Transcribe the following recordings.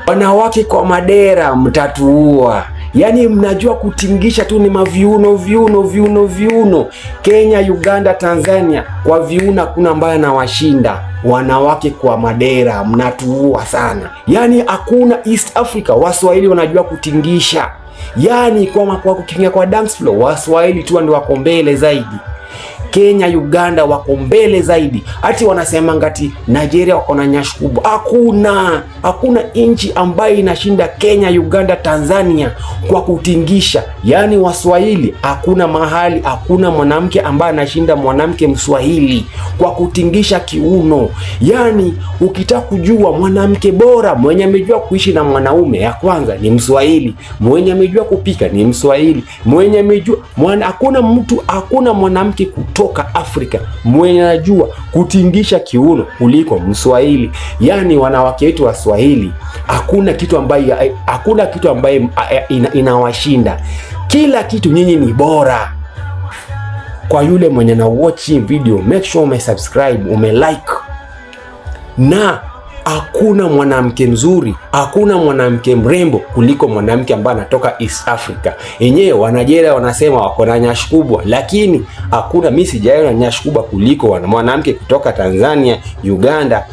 Wanawake kwa madera mtatuua. Yaani mnajua kutingisha tu, ni maviuno viuno viuno viuno. Kenya, Uganda, Tanzania, kwa viuno hakuna ambaye anawashinda. Wanawake kwa madera mnatuua sana. Yaani hakuna East Africa Waswahili wanajua kutingisha. Yaani kwa kutinga kwa dance floor Waswahili tu ndio wako mbele zaidi. Kenya, Uganda wako mbele zaidi. Ati wanasema ngati Nigeria wako na nyash kubwa. Hakuna, hakuna nchi ambayo inashinda Kenya, Uganda, Tanzania kwa kutingisha. Yaani Waswahili hakuna mahali, hakuna mwanamke ambaye anashinda mwanamke Mswahili kwa kutingisha kiuno. Yaani ukitaka kujua mwanamke bora mwenye amejua kuishi na mwanaume, ya kwanza ni Mswahili, mwenye amejua kupika ni Mswahili, mwenye amejua mwana, hakuna mtu, hakuna mwanamke kutoka Afrika mwenye anajua kutingisha kiuno kuliko Mswahili. Yaani wanawake wetu Waswahili hakuna kitu ambaye inawashinda. Kila kitu nyinyi ni bora. Kwa yule mwenye na watch hii video, make sure umesubscribe, umelike na hakuna mwanamke mzuri, hakuna mwanamke mrembo kuliko mwanamke ambaye anatoka East Africa. Yenyewe Wanigeria wanasema wako na nyash kubwa, lakini hakuna, mimi sijaona nyash kubwa kuliko mwanamke kutoka Tanzania, Uganda,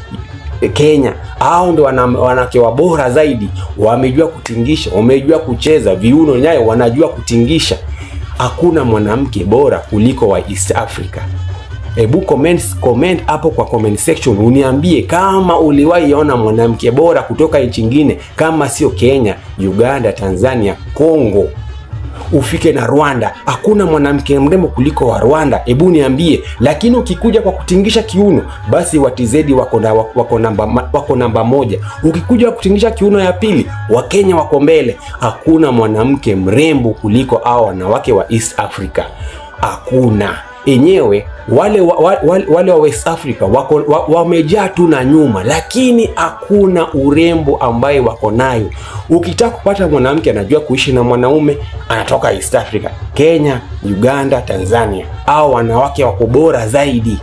Kenya. Hao ndio wanawake wa bora zaidi, wamejua kutingisha, wamejua kucheza viuno, nyayo wanajua kutingisha. Hakuna mwanamke bora kuliko wa East Africa. Ebu comment hapo kwa comment section uniambie kama uliwahi ona mwanamke bora kutoka nchi nyingine kama sio Kenya, Uganda, Tanzania, Congo, ufike na Rwanda. Hakuna mwanamke mrembo kuliko wa Rwanda, ebu niambie. Lakini ukikuja kwa kutingisha kiuno, basi wa TZ wako namba moja. Ukikuja kutingisha kiuno ya pili, Wakenya wako mbele. Hakuna mwanamke mrembo kuliko hao wanawake wa East Africa, hakuna. Enyewe wale wa West Africa wako wamejaa tu na nyuma, lakini hakuna urembo ambaye wako nayo. Ukitaka kupata mwanamke anajua kuishi na mwanaume, anatoka East Africa, Kenya, Uganda, Tanzania. Hao wanawake wako bora zaidi.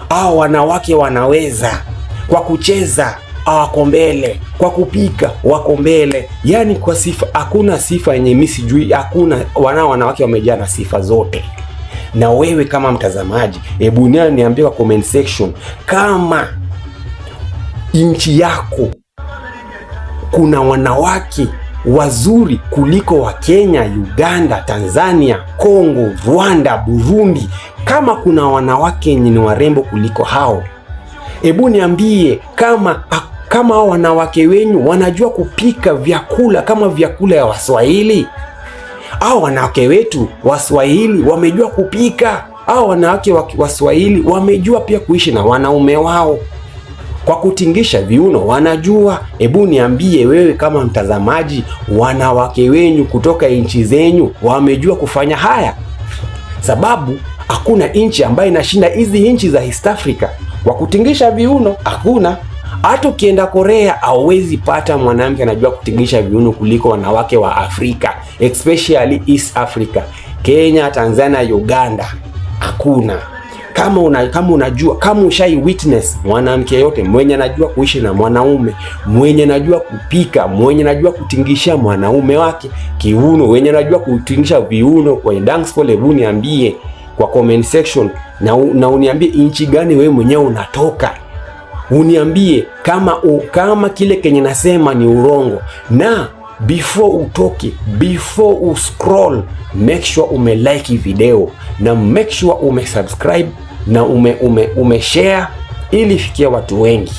Hao wanawake wanaweza kwa kucheza wako mbele, kwa kupika wako mbele. Yani kwa sifa, hakuna sifa yenye mimi sijui, hakuna. Wanawake wamejaa na sifa zote. Na wewe kama mtazamaji, hebu niambie kwa comment section kama nchi yako kuna wanawake wazuri kuliko wa Kenya, Uganda, Tanzania, Congo, Rwanda, Burundi. Kama kuna wanawake wenye ni warembo kuliko hao, hebu niambie kama hao wanawake wenyu wanajua kupika vyakula kama vyakula ya Waswahili. Hao wanawake wetu Waswahili wamejua kupika. Hao wanawake Waswahili wamejua pia kuishi na wanaume wao kwa kutingisha viuno wanajua. Hebu niambie wewe kama mtazamaji, wanawake wenyu kutoka nchi zenyu wamejua kufanya haya? Sababu hakuna nchi ambayo inashinda hizi nchi za East Africa kwa kutingisha viuno, hakuna. Hata ukienda Korea hauwezi pata mwanamke anajua kutingisha viuno kuliko wanawake wa Afrika, especially East Africa, Kenya, Tanzania, Uganda, hakuna. Kama unajua, kama ushai witness mwanamke yote mwenye anajua kuishi na mwanaume, mwenye anajua kupika, mwenye anajua kutingisha mwanaume wake kiuno, mwenye anajua kutingisha viuno kwenye dance floor, hebu niambie kwa comment section na uniambie nchi gani wewe mwenyewe unatoka. Uniambie kama kile kenye nasema ni urongo. Na before utoke, before uscroll, make sure ume like video na make sure ume subscribe na ume share ili ifikie watu wengi.